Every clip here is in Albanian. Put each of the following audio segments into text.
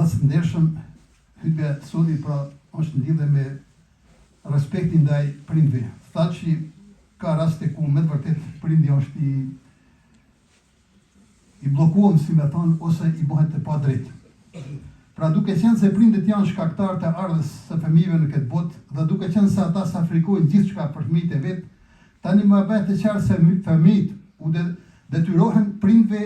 Vëllezër të ndershëm, hutbja e sotme pra është në lidhje me respektin ndaj prindve. Thamë që ka raste ku me të vërtet prindi është i i bllokuam si me thonë ose i bëhet të padrejtë. Pra duke qenë se prindët janë shkaktar të ardhjes së fëmijëve në këtë botë dhe duke qenë se ata sakrifikojnë gjithçka për fëmijët e vet, tani më bëhet e qartë se fëmijët u detyrohen prindve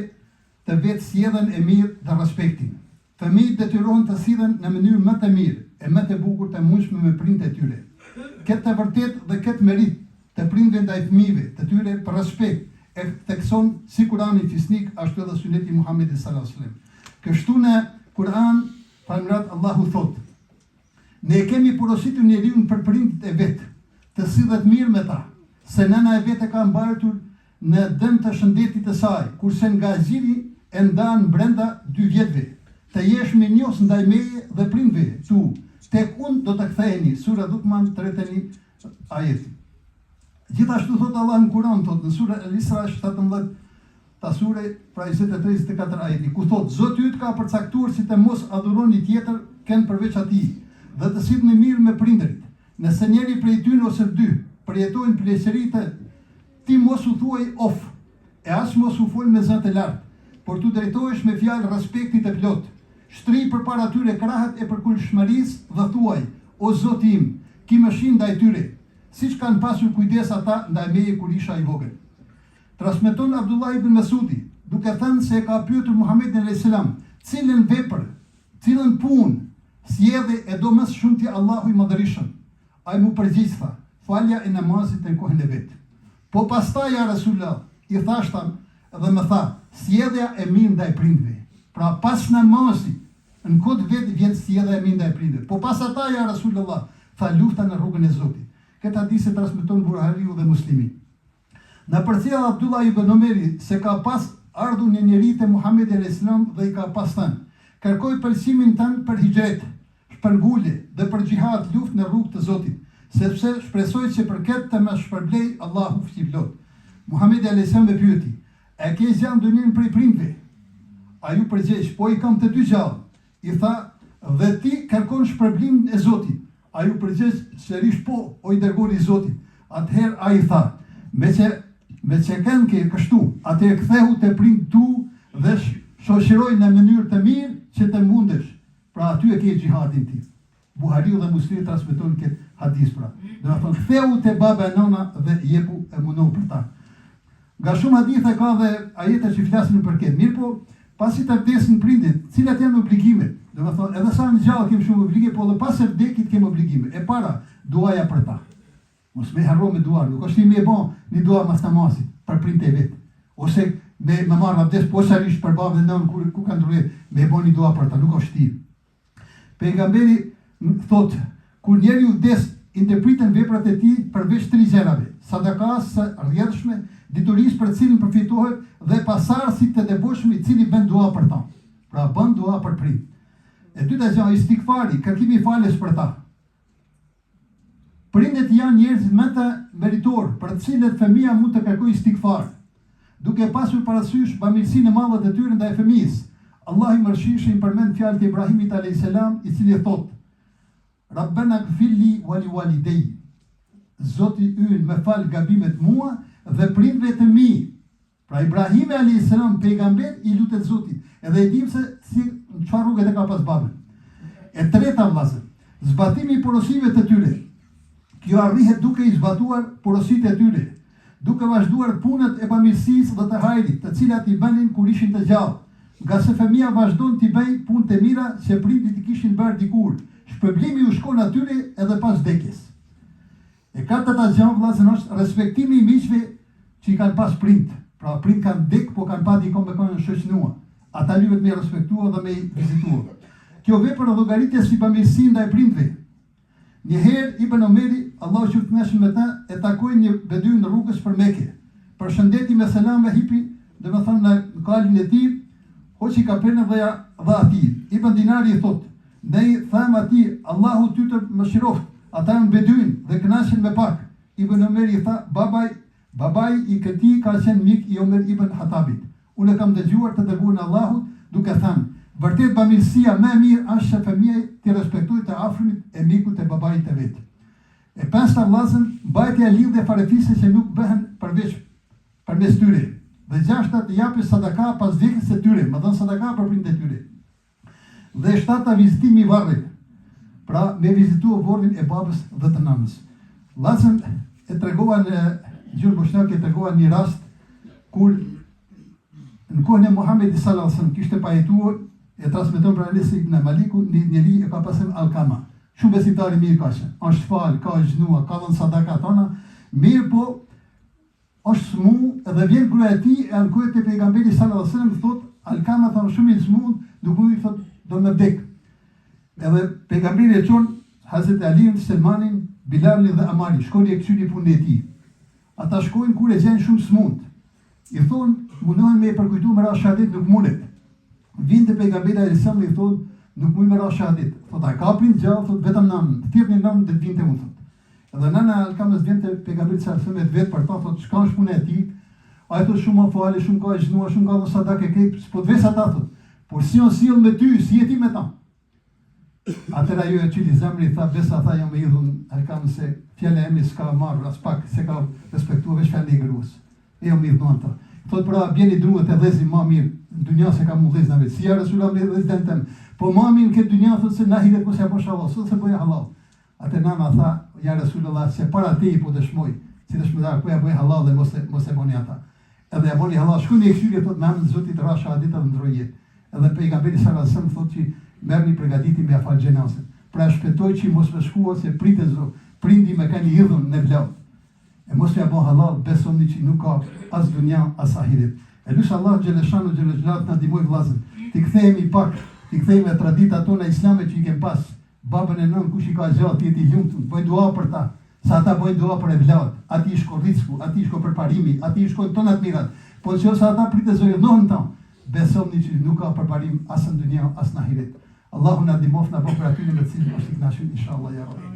të vet sjelljen e mirë dhe respektin. Fëmijët detyrohen të sillen në mënyrë më të mirë e më të bukur të mundshme me prindët e tyre. Këtë të vërtetë dhe këtë meritë të prindve ndaj fëmijëve të tyre për respekt e thekson si Kurani fisnik ashtu edhe Suneti i Muhamedit sallallahu alejhi ve sellem. Kështu në Kur'an famëlartë Allahu thotë, Ne e kemi porositur njeriun për prindët e vet, të sillet mirë me ta, se nëna e vet e ka mbajtur në dëm të shëndetit të saj, kurse nga gjiri e ndan brenda dy vjetëve. Të jesh mirënjohës ndaj meje dhe prindve tu, tek unë do të ktheheni, Sura Lukman 31 ajet. Gjithashtu thotë Allahu në Kur'an, thotë në Sura Al-Isra 17 ta sure, pra 23 24 ajeti, ku thotë Zoti yt ka përcaktuar si të mos adhuroni tjetër kënd përveç atij dhe të sillni mirë me prindërit. Nëse njëri prej tyre ose dy përjetojnë pleqëri të Ti mos u thuaj of, e as mos u fol me zë të lartë, por t'u drejtohesh me fjalë respekti të plotë. Shtrij përpara tyre krahët e përkulshmërisë dhe thuaj, O Zoti im, ki mëshirë ndaj tyre, siç kanë pasur kujdes ata ndaj meje kur isha i vogël. Transmeton Abdullah ibn Mesudi, duke thënë se e ka pyetur Muhamedin alejhi selam, Cilën vepër, cilën punë, sjellje e do më së shumti Allahu i Madhërishëm? Ai m'u përgjigj tha, Falja e namazit në kohën e vet. Po pastaj ja Resulullah, i thashë dhe më tha, Sjellja e mirë ndaj prindve. Pra pas namazit, në kohë të vet vjen sjellja e mirë ndaj prindve. Po pastaj ja Resulullah, tha lufta në rrugën e Zotit. Këtë hadith e transmeton Buhariu dhe Muslimi. Na përcjell Abdullah ibn Omeri se ka pas ardhur një njeri te Muhamedi alejhi selam dhe i ka pas thënë, Kërkoj pëlqimin tënd për hixhret, shpërngulje, dhe për xhihad, luftë në rrugë të Zotit, sepse shpresoj që për këtë të më shpërblejë Allahu fuqiplotë. Muhamedi alejhi selam e pyeti, A e ke gjallë ndonjërin prej prindve? Ai u përgjegj, Po i kam të dy gjallë. I tha, Dhe ti kërkon shpërblimin e Zotit? Ai u përgjegj sërish po, o i dërguari i Zotit. Atëherë ai i tha, Meqë meqë qenke kështu, atëherë kthehu te prindët tu dhe shoqëroji në mënyrë të mirë që të mundesh. Pra aty e ke xhihadin ti. Buhariu dhe Muslimi transmetojnë këtë hadith pra. Domethënë kthehu te baba e nëna dhe jepu e mundohu për ta. Nga shumë hadithe ka dhe ajete që flasin për këtë. Mirëpo, pasi të vdesin prindit, cilat janë obligimet? Domethënë, edhe sa janë gjallë kemi shumë obligime, po edhe pas vdekjes kemi obligime. E para, duaja për ta. Mos me harro me dua, nuk është me bo një dua mas namazit për prindët e vet. Ose me, me marrë abdes posarisht për babë dhe nënë kur, ku kanë ndërru jetë, me bo një dua për ta, nuk është vështirë. Pejgamberi thotë, kur njeriu vdes, i ndërpriten veprat e tij përveç tri gjërave, sadakasë së rrjedhshme, diturisë për të cilën përfitohet dhe pasardhësit të devotshëm i cili bën dua për ta. Pra bën dua për prind. E dyta gjë, istigfari, kërkimi i faljes për ta. Prindët janë njerëzit më të meritorë për të cilët fëmija mund të kërkojë istigfar. Duke pasur parasysh bamirësinë e madhe të tyre ndaj fëmijës, Allahu i Mëshirshëm përmend fjalët e Ibrahimit alejhi selam, i cili thotë, Rabbena gfir li wa li walidej, Zoti ynë më fal gabimet mua dhe prindve të mi. Pra Ibrahimi alejhi selam pejgamber i lutet Zotit, edhe e dimë se si në çfarë rruge e ka pas babën. E treta vëllazër, zbatimi i porosive të tyre. Kjo arrihet duke i zbatuar porositë e tyre, duke vazhduar punët e bamirësisë dhe të hajrit, të cilat i bënin kur ishin të gjallë, ngase fëmija vazhdon t'i bëjë punët e mira që prindërit i kishin bërë dikur, shpërblimi u shkon atyre edhe pas vdekjes. E katërta gjë vëllazër është respektimi i miqve që i kanë pas prind. Pra prind kanë vdek, po kanë pa dikon me kon janë shoqnua. Ata lypet me i respektua dhe me i vizitua. Kjo vepër llogaritet si bamirësi ndaj prindve. Një herë Ibn Omeri, Allahu qoftë i kënaqur me të, e takoi një beduin rrugës për Mekë. Përshëndeti me selam dhe hipi, domethënë në kalin e tij, hoqi kapelën dhe ja dha atij. Ibn Dinari i thotë, Ne i thamë atij, Allahu ty të mëshiroftë, ata janë beduinë dhe kënaqen me pak. Ibn Omeri i tha, Babai, babai i këtij ka qenë mik i Omer ibn Hatabit. Unë e kam dëgjuar të Dërguarin e Allahut duke thënë, Vërtet bamirësia më e mirë është që fëmija t'i respektojë të afërmit e mikut e babait të vet. E pesta vëllazën, mbajtja e lidhje farefise që nuk bëhen përveç përmes tyre. Dhe gjashta të japësh sadaka pas vdekjes së tyre, me dhënë sadaka për prindët e tyre. Dhe e shtata vizitimi i varrit. Pra me vizitu vorrin e babës dhe të nënës. Vllazën e tregova në gjuhën boshnjake e tregova një rast kur në kohën e Muhamedit sallallahu alaihi wasallam kishte pajetuar e transmeton pra Enes ibn Maliku një njeri e ka pas emrin Alkama. Shumë besimtar i mirë ka qenë. Është fal, ka agjnua, ka dhënë sadaka tona, mirëpo Është smu dhe vjen gruaja e tij e ankohet te pejgamberi sallallahu alejhi wasallam thotë Alkama thonë shumë i smu nuk muj thotë do me vdek. Edhe pejgamberi e çon Hazreti Aliun, Selmanin, Bilalin dhe Amarin, shkoni e këqyrni punën e tij. Ata shkojnë kur e gjejnë shumë smunt. I thonë, mundohen me e përkujtu me ra shahadet nuk mundet. Vijnë te pejgamberi alejhi selam i thonë, nuk muj me ra shahadet. Thotë, a ka prind gjallë, thotë, vetëm nënën, thirrni nënën dhe të vinte unë, thotë. Edhe nëna e Alkamës vjen te pejgamberi sallallahu alejhi wasallam e vet për ta thotë çka është puna e tij? Ai thotë shumë o falë, shumë ka agjnua, shumë ka dhënë sadaka krejt, s'po të ves ata thotë. Por si on sjell me ty, si je ti me ta? Atëherë ajo e çili zemrën i tha besa tha jam e idhun Alkamën se fjala eme s'ka marrë as pak s'e ka respektuar veç fjalën e gruas. E jam idhnu ta. Thot pra bjeni druët e dhezi ma mirë në dynja se kam unë dhezna vetë. Si ja Resulullah me dhezin tem. Po ma mirë në këtë dynja thot se në ahiret mos ja bësh hallall, sot se bëja hallall. Atëherë nana tha, Ja Resulallah, se para teje po dëshmoj, si dëshmitar, po ja bëj hallall dhe mos e mos e bëni ata. Edhe ja bëni hallall, shkoni e kqyrni thotë me emrin të Zotit ra shahadet edhe ndroi jetë. Edhe pejgamberi sallallahu alejhi wasallam thotë që merrni përgatitni me ja fal xhenazën. Pra e shpëtoi që mos me shkua se pritet zo, prindi me kanë i idhun në evlat. E mos ja bo hallall, besoni që nuk ka as dunja as ahiret. E lus Allahun xheleshanu xhele xhelaluhu të na ndihmojë vëllazën, t'i kthehemi pak, t'i kthehemi me traditat tona islame që i kem pas, Babën e nënën kush i ka gjallë të jetë i lumtun, të bëjë dua për ta, se ata bëjnë dua për evlat, aty i shkon rrizku, aty i shkon përparimi, aty i shkojnë tona të mirat, po në qoftë se ata pritet zo idhnohen ta, besomni që nuk ka përparim as në dynja as në ahiret. Allahu na ndihmoftë na bëftë prej atyre me të cilët është i kënaqur inshallah ya rabbi.